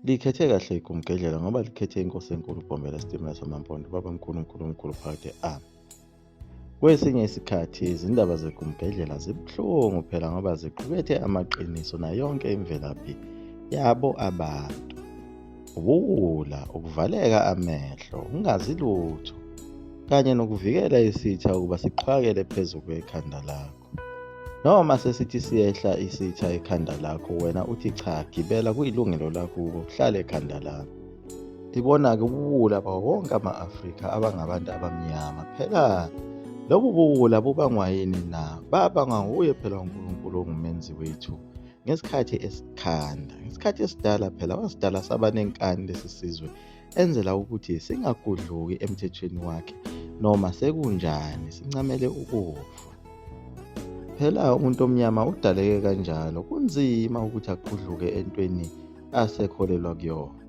Likhethe kahle igumgedlela ngoba likhethe inkosi enkulu uBhombela Sitimela Samampondo baba mkhulu mkhulu mkhulu phakade amen. Kwesinye isikhathi izindaba zegumgedlela zibuhlungu phela ngoba ziqukethe amaqiniso nayo yonke imvelaphi yabo abantu. Ubuwula, ukuvaleka amehlo, ukungazi lutho, kanye nokuvikela isitha ukuba siqhwakele phezu kwekhanda lakho. Noma sesithi siyehla isitha ekhanda lakho wena uthi cha gibela kuyilungelo lakho ukuba uhlale ekhanda lami. Ibona-ke ubuwula bawo wonke ama-Afrika abangabantu abamnyama. Phela lobu buwula bubangwa yini na? Babangwa nguye phela uNkulunkulu ongumenzi wethu ngesikhathi esikhanda. Ngesikhathi esidala phela wasidala saba nenkani lesi sizwe enzela ukuthi singagudluki emthethweni wakhe noma sekunjani sincamele ukufa. Phela umuntu omnyama udaleke kanjalo, kunzima ukuthi agudluke entweni asekholelwa kuyona.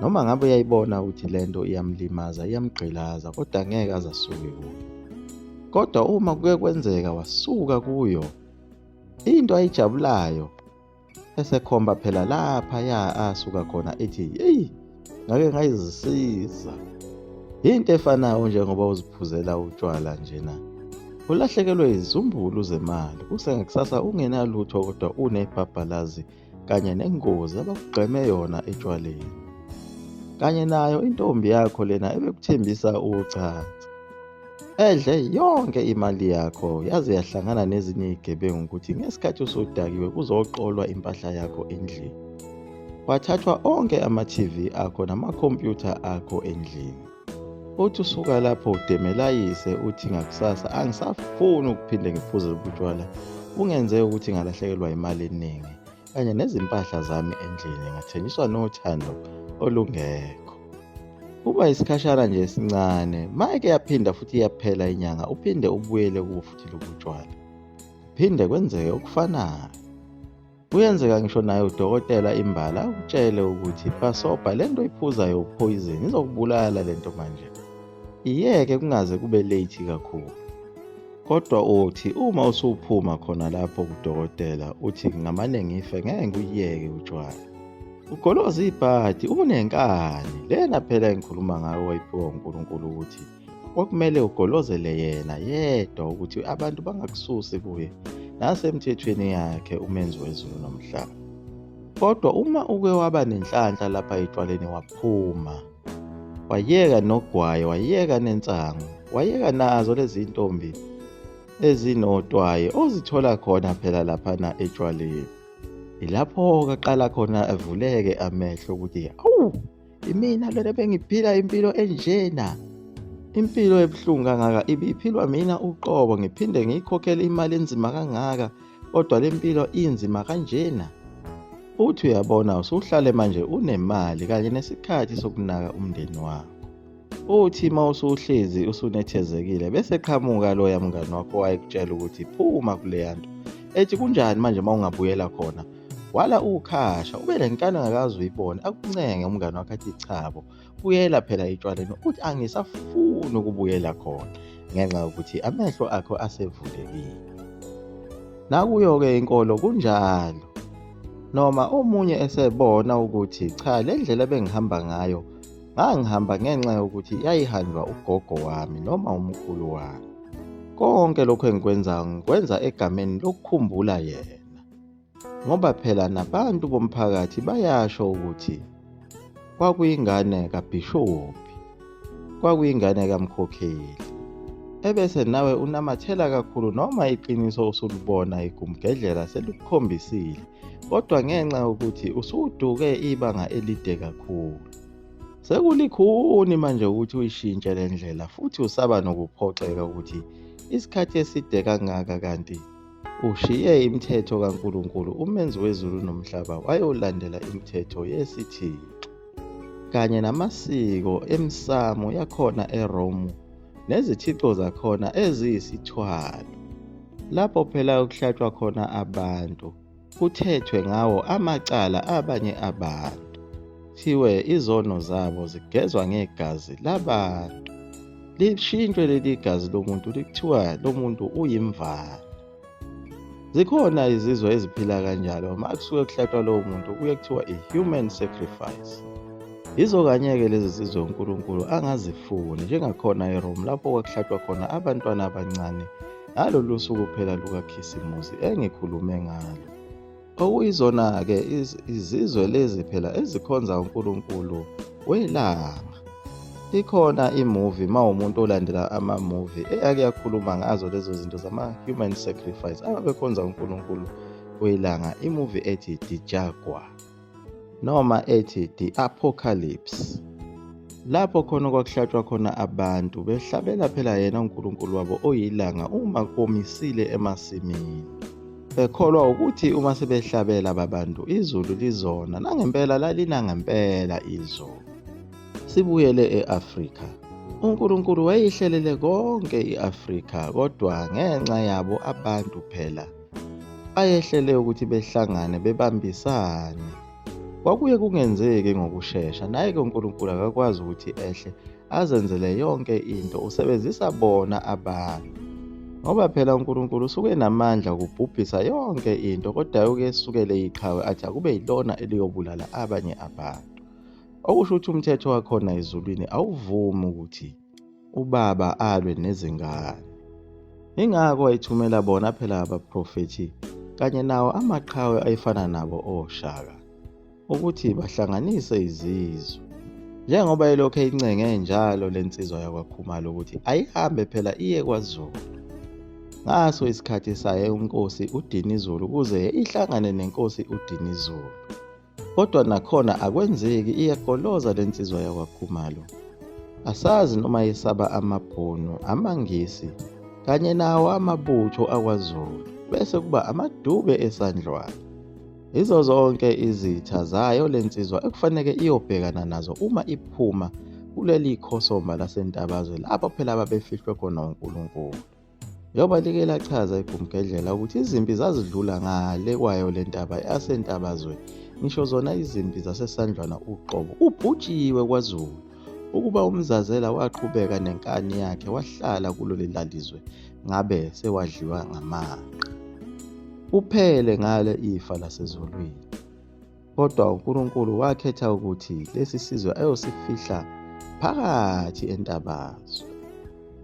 Noma ngabe uyayibona ukuthi le nto iyamlimaza, iyamgqilaza, kodwa ngeke aze asuke kuyo. Kodwa uma kuke kwenzeka wasuka kuyo, into ayijabulayo esekhomba phela lapha ya asuka khona ethi yeyi ngake ngayizisiza yinto efanayo njengoba uziphuzela utshwala njena ulahlekelwe izizumbulu zemali kusengakusasa ungenalutho kodwa unebhabhalazi kanye nengozi abakugqeme yona etshwaleni kanye nayo intombi yakho lena ebekuthembisa ucansi edle yonke imali yakho yaze yahlangana nezinye izigebengu ukuthi ngesikhathi usudakiwe kuzoqolwa impahla yakho endlini. Kwathathwa onke ama-TV akho namakhompyutha akho endlini. Uthi usuka lapho udemelayise uthi ngakusasa angisafuni ukuphinde ngiphuze ubutshwala kungenze ukuthi ngalahlekelwa imali eningi kanye nezimpahla zami endlini ngathengiswa nothando olungekho. Kuba isikhashana nje esincane, mayike yaphinda futhi iyaphela inyanga uphinde ubuyele kubo futhi lobu tshwala. Kuphinde kwenzeke okufanayo. Kuyenzeka ngisho naye udokotela imbala akutshele ukuthi bhasobha le nto oyiphuzayo uphoyizeni izokubulala le nto manje. Iyeke kungaze kube late kakhulu. Kodwa uthi uma usuphuma khona lapho kudokotela uthi ngamane ngife ngeke ngikuyeke utshwala. Ugoloza ibhadi unenkani lena phela engikhuluma ngayo wayiphiwa uNkulunkulu ukuthi kwakumele ugolozele yena yedwa ukuthi abantu bangakususi kuye nasemthethweni yakhe umenzi wezulu nomhlaba. Kodwa uma uke waba nenhlanhla lapha etshwaleni waphuma wayeka nogwayi wayeka nensangu wayeka nazo lezi ntombi ezinotwayi ozithola khona phela laphana etshwaleni. Ilapho-ke aqala khona avuleke amehlo ukuthi awu imina lona bengiphila impilo enjena. Impilo ebuhlungu kangaka ibiphilwa mina uqobo ngiphinde ngiyikhokhele imali enzima kangaka kodwa le mpilo inzima kanjena. Uthi uyabona usuhlale manje unemali kanye nesikhathi sokunaka umndeni wakho. Uthi uma usuhlezi usunethezekile bese qhamuka loya mngani wakho owayekutshela ukuthi phuma kuleya nto ethi kunjani manje uma ungabuyela khona wala ukhasha ube nenkani ongakaze uyibone akuncenge umngani wakho athi chabo buyela phela etshwaleni uthi angisafuni ukubuyela khona ngenxa yokuthi amehlo akho asevulekile. Nakuyo-ke inkolo kunjalo noma omunye esebona ukuthi cha le ndlela ebengihamba ngayo Ngangihamba ngenxa yokuthi yayihanjwa ugogo wami noma umkhulu wami. Konke lokhu engikwenzayo ngikwenza egameni lokukhumbula yena. Ngoba phela nabantu bomphakathi bayasho ukuthi kwakuyingane kabhishobhi, kwakuyingane kamkhokheli. Ebese nawe unamathela kakhulu noma iqiniso usulibona igumgedlela selikukhombisile kodwa ngenxa yokuthi usuduke ibanga elide kakhulu. Sekulikhuni manje ukuthi uyishintshe le ndlela futhi usaba nokuphoxeka ukuthi isikhathi eside kangaka kanti ushiye imithetho kaNkulunkulu umenzi wezulu nomhlaba wayolandela imithetho yesithixo kanye namasiko emsamo yakhona eRome nezithixo zakhona eziyisithwalo lapho phela kuhlatshwa khona abantu kuthethwe ngawo amacala abanye abantu thiwe izono zabo zigezwa ngegazi labantu lishintshwe leli gazi lomuntu likuthiwa lomuntu uyimvana. Zikhona izizwe eziphila kanjalo, uma kusuke kuhlatshwa lowo muntu kuye kuthiwa i-human sacrifice. Yizo kanye-ke lezi zizwe uNkulunkulu angazifuni, njengakhona eRome lapho kwakuhlatshwa khona abantwana abancane ngalolu suku phela lukaKhisimusi engikhulume ngalo. Okuyizona-ke izizwe lezi phela ezikhonza uNkulunkulu welanga. Ikhona i-movie uma umuntu olandela ama-movie eyake yakhuluma ngazo lezo zinto zama-human sacrifice ababekhonza uNkulunkulu welanga, i-movie ethi The Jaguar noma ethi The Apocalypse. Lapho khona kwakuhlatshwa khona abantu behlabela phela yena uNkulunkulu wabo oyilanga uma komisile emasimini. Bekholwa ukuthi uma sebehlabela ababantu izulu lizona, nangempela lalina ngempela izulu. Sibuyele e-Afrika. UNkulunkulu wayeyihlelele konke i-Afrika kodwa ngenxa yabo abantu phela ayehlele ukuthi behlangane bebambisane. Kwakuye kungenzeki ngokushesha, naye-ke uNkulunkulu akakwazi ukuthi ehle azenzele yonke into, usebenzisa bona abantu. Ngoba phela uNkulunkulu usuke enamandla okubhubhisa yonke into, kodwa uke esukele iqhawe athi akube yilona eliyobulala abanye abantu. Okusho ukuthi umthetho wakhona ezulwini awuvumi ukuthi ubaba alwe nezingane. Ingakho wayethumela bona phela abaprofethi kanye nawo amaqhawe ayefana nabo oShaka ukuthi bahlanganise izizwe. Njengoba elokhu eyincenge njalo le nsizwa yakwaKhumalo ukuthi ayihambe phela iye kwaZulu. Ngaso isikhathi saye uNkosi uDinizulu ukuze ihlangane nenkosi uDinizulu. Kodwa nakhona akwenzeki iyagoloza le nsizwa yakwaKhumalo. Asazi noma yesaba amaBhunu, amaNgisi kanye nawo amabutho akwaZulu bese kuba amadube esandlwane. Yizo zonke izitha zayo le nsizwa ekufaneke iyobhekana nazo uma iphuma kuleli khosomba laseNtabazwe lapho phela babefihlwe khona uNkulunkulu. Njengoba like lachaza iGumgedlela ukuthi izimpi zazidlula ngale kwayo le ntaba yaseNtabazwe, ngisho zona izimpi zaseSandlwana uqobo, kubhutshiwe kwaZulu. Ukuba uMzazela waqhubeka nenkani yakhe wahlala kulo lelalizwe ngabe sewadliwa ngamanqe. Kuphele ngale ifa lasezulwini. Kodwa uNkulunkulu wakhetha ukuthi lesi sizwe ayosifihla phakathi entabazwe.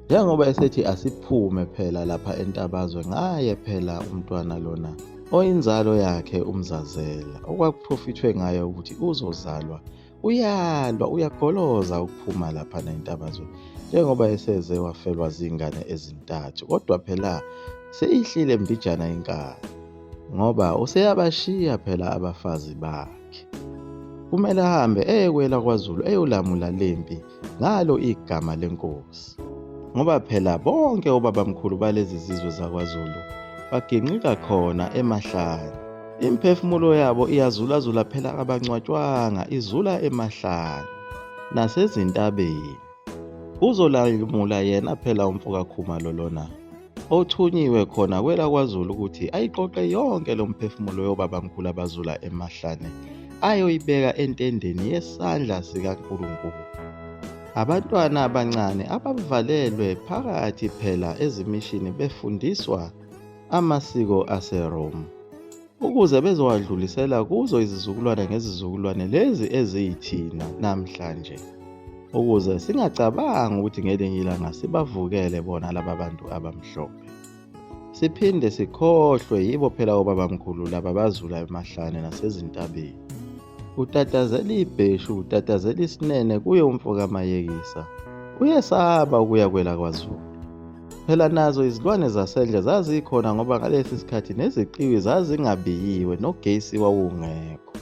Njengoba esethi asiphume phela lapha entabazwe ngaye phela umntwana lona oyinzalo yakhe uMzazela okwakuprofithwe ngaye ukuthi uzozalwa uyalwa uyagoloza ukuphuma lapha nentabazwe njengoba eseze wafelwa zingane ezintathu kodwa phela seyihlile mbijana inkani ngoba useyabashiya phela abafazi bakhe kumele ahambe eyekwela kwaZulu eyolamula lempi ngalo igama lenkosi ngoba phela bonke obabamkhulu balezi zizwe zakwaZulu baginqika khona emahlane imiphefumulo yabo iyazulazula phela abangcwatshwanga izula emahlane nasezintabeni kuzolamula yena phela umfokaKhumalo lona othunyiwe khona kwela kwaZulu ukuthi ayiqoqe yonke lo mphefumulo yobabamkhulu abazula emahlane ayoyibeka entendeni yesandla sikaNkulunkulu. Abantwana abancane abavalelwe phakathi phela ezimishini befundiswa amasiko aseRome ukuze bezowadlulisela kuzo izizukulwane ngezizukulwane lezi eziyithina namhlanje ukuze singacabangi ukuthi ngelinye ilanga sibavukele bona laba bantu abamhlophe siphinde sikhohlwe yibo phela obabamkhulu laba bazula emahlane nasezintabeni utatazela ibheshu utatazela isinene kuye umfokamayekisa uyesaba ukuya kwela kwaZulu Phela nazo izilwane zasendle zazikhona ngoba ngalesi sikhathi neziqiwi zazingabiyiwe nogesi wawungekho.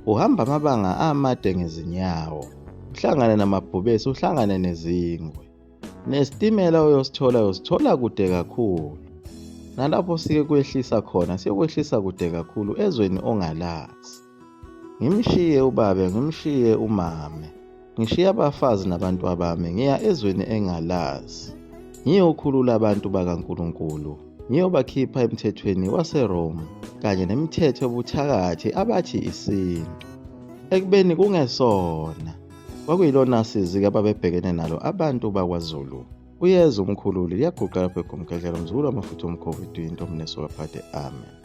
Uhamba amabanga amade ngezinyawo, uhlangane namabhubesi, uhlangane nezingwe. Nesitimela oyosithola uyosithola kude kakhulu. Nalapho sike kwehlisa khona siyokwehlisa kude kakhulu ezweni ongalazi. Ngimshiye ubabe, ngimshiye umame. Ngishiya abafazi nabantwabami ngiya ezweni engalazi. Ngiyokhulula abantu bakaNkulunkulu, ngiyobakhipha emthethweni waseRome kanye nemithetho yobuthakathi abathi isintu. Ekubeni kungesona, kwakuyilona sizi-ke ababebhekene nalo abantu bakwaZulu. Uyeza umkhululi, liyaguqa lapho eGumgedlela, mzukulu wamafutha omkhovu, idwinto, omneso kaphade. Amen.